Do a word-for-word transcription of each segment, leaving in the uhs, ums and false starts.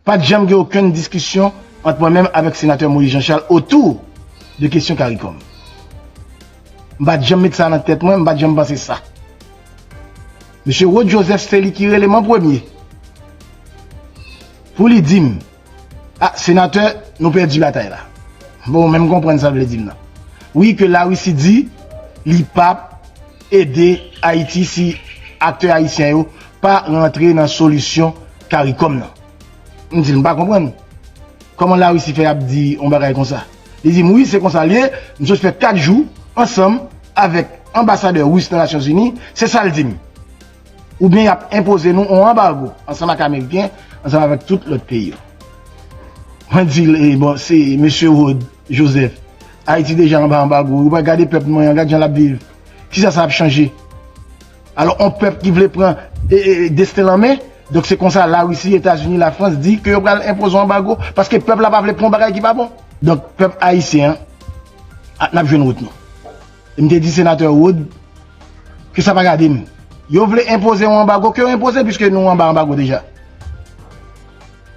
Pa t janm gen okenn diskisyon ant mwen menm avèk senatè Moïse Jean Charles otou de kesyon CARICOM. M pa t janm met sa nan tèt mwen, m pa t janm panse sa. Mesye Rod Joseph se li ki rele m an premye pou li di m, "A, senatè, nou pèdi batay la." Bon, men m konprann sa l vle di m nan. Wi, ke Larisi di li p ap ede Ayiti si aktè ayisyen yo pa rantre nan solisyon CARICOM nan. M di l, "M pa konprann. Kòman Larisi fè ap di yon bagay konsa?" Li di m, "Wi, se konsa l ye. M sot fè kat jou ansanm avèk anbasadè ris nan Nasyonzini, se sa l di m. Oubyen y ap enpoze nou yon anbago ansanm ak Ameriken, ansanm avèk tout lòt peyi yo." Mwen di l, "E bon, se mesye Rod Joseph. Ayiti deja anba anbago. Ou pa gade pèp mwen an, gad jan l ap viv. Kisa sa ap chanje?" Alò, yon pèp ki vle pran e, e, desten l an men, donk se konsa Larisi, Etazini, Lafrans di ke yo pral enpoze yon anbago, paske pèp la pa vle pran yon bagay ki pa bon. Donk, pèp ayisyen an, a, n ap jwenn wout nou. E m te di senatè Rod ke sa pa gade m. Yo vle enpoze yon anbago, ke yo enpoze, piske nou anba anbago deja.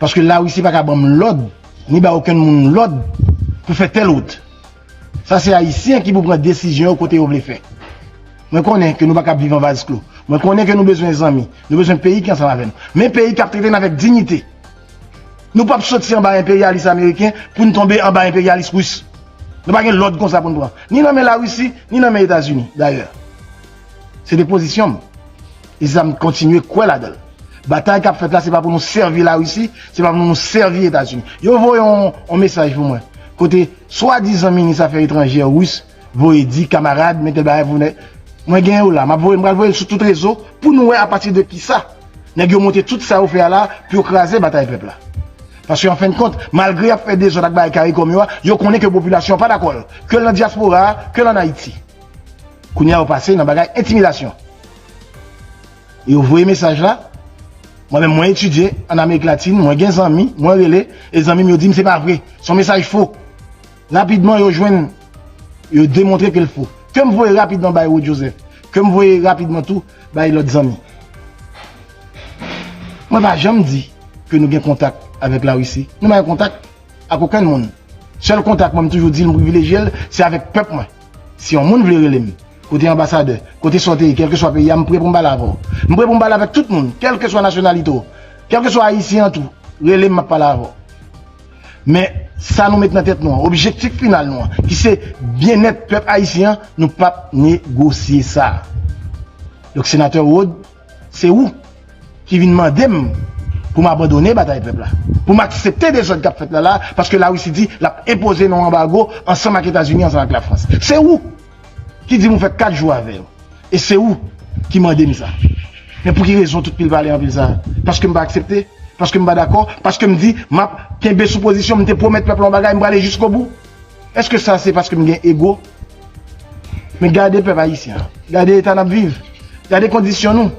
Paske Larisi pa ka ban m lòd, ni ba okenn moun lòd pou fè tèl wout. Sa se Ayisyen ki pou pran desizyon yo kote yo vle fè. Mwen konnen ke nou pa ka ap viv an vaz klo. Mwen konnen ke nou bezwen zanmi. Nou bezwen peyi ki ansanm avè n. Men peyi k ap trete n avèk diyite. Nou p ap soti anba enperyalis ameriken pou n tonbe anba enperyalis ris. Nou pa gen lòd konsa pou n pran. Ni nan men Larisi, ni nan men Etazini, dayè. Se te pozisyon m. E se sa m kontinye kwè ladan l. Batay k ap fèt la, se pa pou nou sèvi Larisi, se pa pou nou sèvi Etazini. Yo voye yon, yon mesaj pou mwen. Kote swadizan minis afè etranjè ris voye di, "Kamarad, men tèl bagay pou nèg." Mwen gen yo la, m ap voye, m pral voye l sou tout rezo pou nou wè apati de kisa nèg yo monte tout sa yo fè a la pou yo kraze batay pèp la. Paske an fen de kont, malgre y ap fè dezòd ak bagay CARICOM yo a, yo konnen ke popilasyon an pa dakò l, ke l nan dyaspora a, ke l ann Ayiti. Kounye a yo pase nan bagay entimidasyon. Yo voye mesaj la. Mwen menm, mwen etidye ann Amerik Latin, mwen gen zanmi, mwen rele, e zanmi m yo di m se pa vre. Se yon mesaj fo. Rapidman, yo jwenn, yo demontre ke l fo. Ke m voye rapidman bay Rod Joseph. Ke m voye rapidman tou bay lòt zanmi. Mwen pa janm di ke nou gen kontak avèk Larisi. Nou pa gen kontak ak okenn moun. Sèl kontak mwen, m toujou di l, m privilejye l, se avèk pèp mwen. Si yon moun vle rele m, kote anbasadè, kote sa w te ye, kèlkeswa peyi a, m pre pou m pale avè w. M pre pou m pale avèk tout moun, kèlkeswa nasyonalite w, kèlkeswa ayisyen an tou, rele m, m ap pale avè w. Men, sa nou met nan tèt nou an, objektif final nou an, ki se byennèt pèp ayisyen an, nou p ap negosye sa. Donk, senatè Rod, se ou ki vin mande m pou m abandone batay pèp la, pou m aksepte dezòd k ap fèt la la, paske Larisi di l ap enpoze nou anbago ansanm ak Etazini, ansanm ak Lafrans. Se ou ki di m ou fè kat jou avè yo. E se ou ki mande m sa. Men pou ki rezon tout pil pale anpil sa? Paske m pa aksepte? Paske m pa dakò? Paske m di m ap kenbe sou pozisyon m, m te pwomèt pèp la yon bagay, m prale jiskobou? Èske sa se paske m gen ego? Men gade pèp ayisyen an. Gade eta n ap viv. Gade kondisyon nou.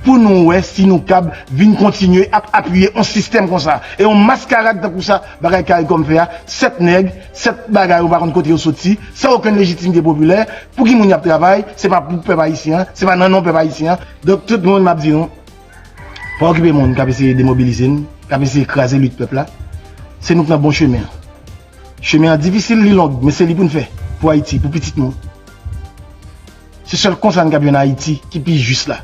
Pou nou wè si nou kab vin kontinye ap apiye yon sistèm konsa. E yon maskarad tankou sa, bagay CARICOM fè a, sèt nèg, sèt bagay ou pa konn kote yo soti, san okenn lejitimite popilè, pou ki moun y ap travay, se pa pou pèp ayisyen an, se pa nan non pèp ayisyen an. Donk tout moun m ap di nou, pa okipe moun k ap eseye demobilize n, k ap eseye kraze lit pèp la. Se nou k nan bon chemen an. Chemen an difisil, li long, men se li pou n fè, pou Ayiti, pou pitit nou. Se sèl konsa n kab jwenn Ayiti ki pi jis la.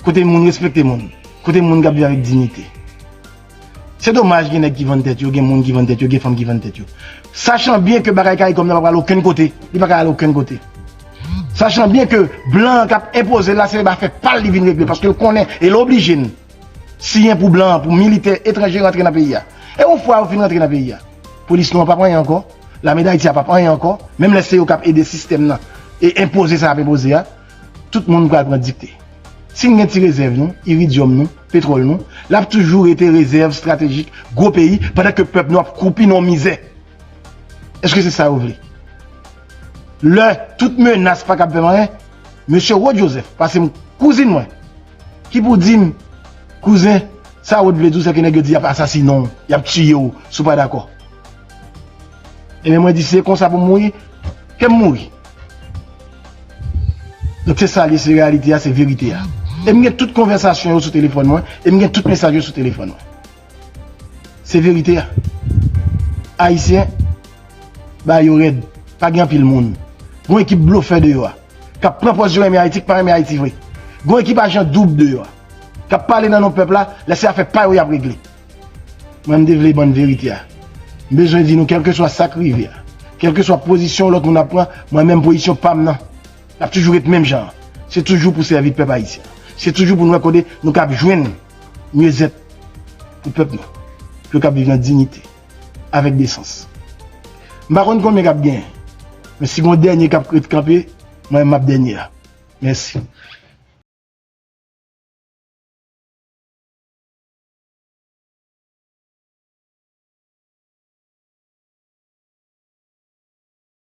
Kote moun respekte moun, kote moun kab viv avèk diyite. Se domaj gen nèg ki vann tèt yo, gen moun ki vann tèt yo, gen fanm ki vann tèt yo. Sachan byen ke bagay CARICOM nan pa pral okenn kote, li pa ka al okenn kote. Sachan byen ke blan an k ap enpoze l la, se afè pa l li vin regle, paske l konnen, e l oblije n siyen pou blan an, pou militè etranje rantre nan peyi a. E yon fwa yo fin rantre nan peyi a, polis nou an p ap anyen ankò, lame Dayiti a p ap anyen ankò, menm lè se yo k ap ede sistèm nan e enpoze sa y ap enpoze a, tout moun pral pran dikte. Si n gen ti rezèv nou, iridyòm nou, petwòl nou, l ap toujou rete rezèv estratejik gwo peyi, pandan ke pèp nou ap kwoupi nan mizè. Èske se sa yo vle? Lè tout menas pa kab fè m anyen, mesye Rod Joseph, pase m kouzin mwen, ki pou di m, "Kouzen, sa Rod vle di w, se ke nèg yo di y ap asasinen w, y ap tiye w, si w pa dakò." Ebyen, mwen di, "Si se konsa pou m mouri, ke m mouri." Donk, se sa l ye, se reyalite a, se verite a. E m gen tout konvèsasyon yo sou telefòn mwen, e m gen tout mesaj yo sou telefòn mwen. Se verite a. Ayisyen, bagay yo rèd. Pa gen anpil moun. Gon ekip blofè deyò a. K ap pran pòz yo renmen Ayiti, k pa renmen Ayiti vre. Gon ekip ajan doub deyò a. K ap pale nan non pèp la, lè se afè pa yo y ap regle. Mwen, m te vle bann verite a. M bezwen di nou, kèlkeswa sa k rive a, kèlkeswa pozisyon lòt moun ap pran, mwen menm pozisyon pa m nan. L ap toujou ret menm jan an. Se toujou pou sèvi pèp ayisyen an. Se toujou pou n wè kote nou kab jwenn myezèt pou pèp nou. Pou yo kab viv nan diyite, avèk desans. M pa konn konbyen k ap genyen. Men si gon dènye k ap ret kanpe, mwen menm m ap dènye a. Mèsi.